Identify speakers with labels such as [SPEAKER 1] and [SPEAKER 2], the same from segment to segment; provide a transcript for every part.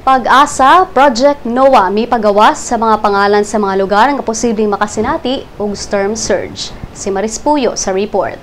[SPEAKER 1] PAGASA Project NOAH mipagawas sa mga pangalan sa mga lugar nga posibleng makasinati og storm surge. Si Maris Puyo sa report.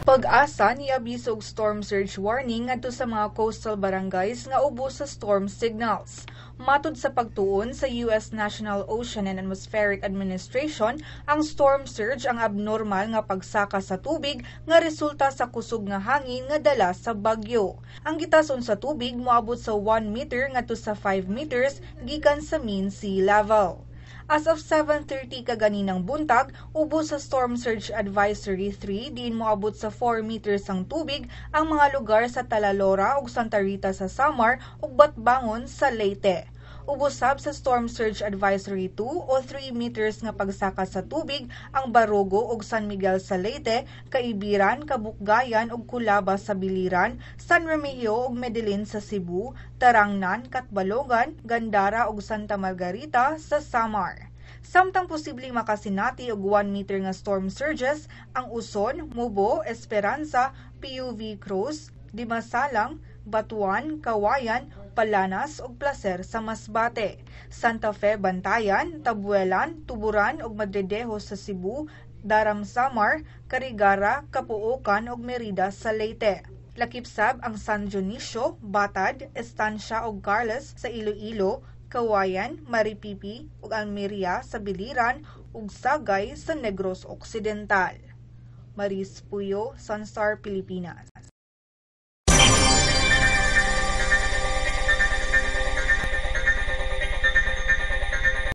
[SPEAKER 2] PAGASA niabiso og storm surge warning ngadto sa mga coastal barangays nga ubos sa storm signals. Matud sa pagtuon sa US National Ocean and Atmospheric Administration, ang storm surge ang abnormal nga pagsaka sa tubig nga resulta sa kusog nga hangin nga dala sa bagyo. Ang gitason sa tubig moabot sa 1 meter ngadto sa 5 meters gikan sa mean sea level. As of 7:30 kaganinang buntag, ubos sa Storm Surge Advisory 3 diin moabot sa 4 meters ang tubig ang mga lugar sa Talalora ug Santa Rita sa Samar ug Batbangon sa Leyte. Ubos sab sa Storm Surge Advisory 2 o 3 meters nga pagsaka sa tubig ang Barogo ug San Miguel sa Leyte, Caibiran, Cabucgayan ug Culaba sa Biliran, San Remigio ug Medellin sa Cebu, Tarangnan, Catbalogan, Gandara ug Santa Margarita sa Samar. Samtang posibleng makasinati og 1 meter nga storm surges ang Uson, Mubo, Esperanza, PUV Cruz, Dimasalang, Batuan, Kawayan, Palanas ug Placer sa Masbate, Santa Fe, Bantayan, Tabuelan, Tuburan ug Madridejos sa Cebu, Daram Samar, Carigara, Capoocan ug Merida sa Leyte. Lakip sab ang San Dionisio, Batad, Estancia ug Carles sa Iloilo, Kawayan, Maripipi ug Almeria sa Biliran ug Sagay sa Negros Occidental. Maris Puyo, Sunstar Pilipinas.